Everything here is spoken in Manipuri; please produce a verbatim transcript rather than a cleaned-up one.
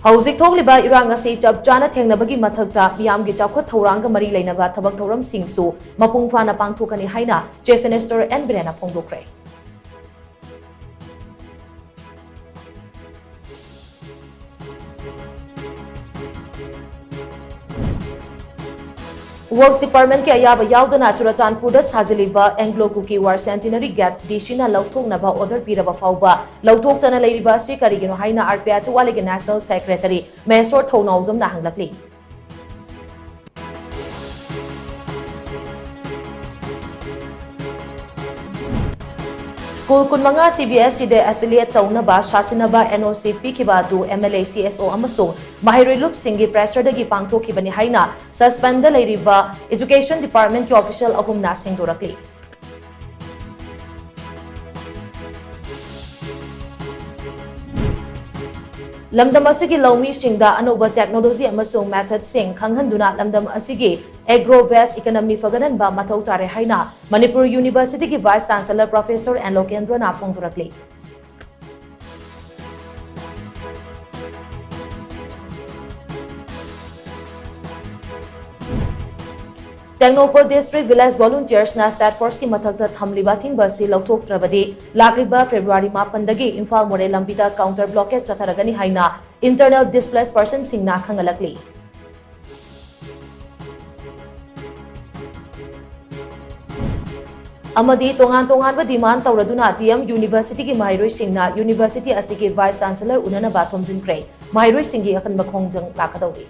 ꯍꯧꯖꯤꯛ ꯊꯣꯛꯂꯤꯕ ꯏꯔꯥꯡ ꯑꯁꯤ ꯆꯞ ꯆꯥꯅ ꯊꯦꯡꯅꯕꯒꯤ ꯃꯊꯛꯇ ꯃꯤꯌꯥꯝꯒꯤ ꯆꯥꯎꯈꯠ ꯊꯧꯔꯥꯡꯒ ꯃꯔꯤ ꯂꯩꯅꯕ ꯊꯕꯛ ꯊꯧꯔꯝꯁꯤꯡꯁꯨ ꯃꯄꯨꯡ ꯐꯥꯅ ꯄꯥꯡꯊꯣꯛꯀꯅꯤ ꯍꯥꯏꯅ Chief Minister ꯑꯦꯟ ꯕꯤꯔꯦꯟꯅ ꯐꯣꯡꯗꯣꯛꯈ꯭ꯔꯦ꯫ Works Departmentꯀꯤ ꯑꯌꯥꯕ ꯌꯥꯎꯗꯅ ꯆꯨꯔꯆꯥꯟꯄꯨꯔꯗ ꯁꯥꯖꯤꯜꯂꯤꯕ Anglo Kuki War Centenary Gate ꯗꯤ ꯁꯤꯅ ꯂꯧꯊꯣꯛꯅꯕ order ꯄꯤꯔꯕ ꯐꯥꯎꯕ ꯂꯧꯊꯣꯛꯇꯅ ꯂꯩꯔꯤꯕ ꯑꯁꯤ ꯀꯔꯤꯒꯤꯅꯣ ꯍꯥꯏꯅ ꯑꯥꯔ ꯄꯤ ꯑꯥꯏ ꯇꯨꯋꯥꯂꯤꯒꯤ National Secretary ꯃꯍꯦꯁꯣꯔ ꯊꯧꯅꯥꯎꯖꯝꯅ ꯍꯪꯂꯛꯂꯤ꯫ ꯁ꯭ꯀꯨꯜ ꯀꯨꯟꯃꯉꯥ ꯁꯤ ꯕꯤ ꯑꯦꯁ ꯏꯗ affiliate ꯇꯧꯅꯕ ꯁꯥꯁꯤꯟꯅꯕ ꯑꯦꯟ ꯑꯣ ꯁꯤ ꯄꯤꯈꯤꯕ ꯑꯗꯨ M L A, C S ꯑꯣ ꯑꯃꯁꯨꯡ ꯃꯍꯩꯔꯣꯏ ꯂꯨꯞꯁꯤꯡꯒꯤ pressureꯗꯒꯤ ꯄꯥꯡꯊꯣꯛꯈꯤꯕꯅꯤ ꯍꯥꯏꯅ suspendꯗ ꯂꯩꯔꯤꯕ Education Departmentꯀꯤ official ꯑꯍꯨꯝꯅ ꯁꯦꯡꯗꯣꯔꯛꯂꯤ꯫ ꯂꯝꯗꯝ ꯑꯁꯤꯒꯤ ꯂꯧꯃꯤꯁꯤꯡꯗ ꯑꯅꯧꯕ technology ꯑꯃꯁꯨꯡ methodꯁꯤꯡ ꯈꯪꯍꯟꯗꯨꯅ ꯂꯝꯗꯝ ꯑꯁꯤꯒꯤ agro based economy ꯐꯒꯠꯍꯟꯕ ꯃꯊꯧ ꯇꯥꯔꯦ ꯍꯥꯏꯅ ꯃꯅꯤꯄꯨꯔ Universityꯒꯤ Vice Chancellor Professor ꯑꯦꯟ ꯂꯣꯀꯦꯟꯗ꯭ꯔꯣꯅ ꯐꯣꯡꯗꯣꯔꯛꯂꯤ꯫ ꯇꯦꯡꯅꯧꯄꯜ District Village Volunteersꯅ State Forestꯀꯤ ꯃꯊꯛꯇ ꯊꯝꯂꯤꯕ ꯑꯊꯤꯡꯕ ꯑꯁꯤ ꯂꯧꯊꯣꯛꯇ꯭ꯔꯕꯗꯤ ꯂꯥꯛꯂꯤꯕ February ꯃꯥꯄꯟꯗꯒꯤ ꯏꯝꯐꯥꯜ ꯃꯣꯔꯦ ꯂꯝꯕꯤꯗ counter blockade ꯆꯠꯊꯔꯒꯅꯤ ꯍꯥꯏꯅ internally displaced personꯁꯤꯡꯅ ꯈꯪꯍꯜꯂꯛꯂꯤ꯫ ꯑꯃꯗꯤ ꯇꯣꯉꯥꯟ ꯇꯣꯉꯥꯟꯕ demand ꯇꯧꯔꯗꯨꯅ ꯗꯤ ꯑꯦꯝ Universityꯒꯤ ꯃꯍꯩꯔꯣꯏꯁꯤꯡꯅ University ꯑꯁꯤꯒꯤ Vice Chancellor ꯎꯅꯅꯕ ꯊꯣꯝꯖꯤꯟꯈ꯭ꯔꯦ꯫ ꯃꯍꯩꯔꯣꯏꯁꯤꯡꯒꯤ ꯑꯀꯟꯕ ꯈꯣꯡꯖꯪ ꯂꯥꯛꯀꯗꯧꯔꯤ꯫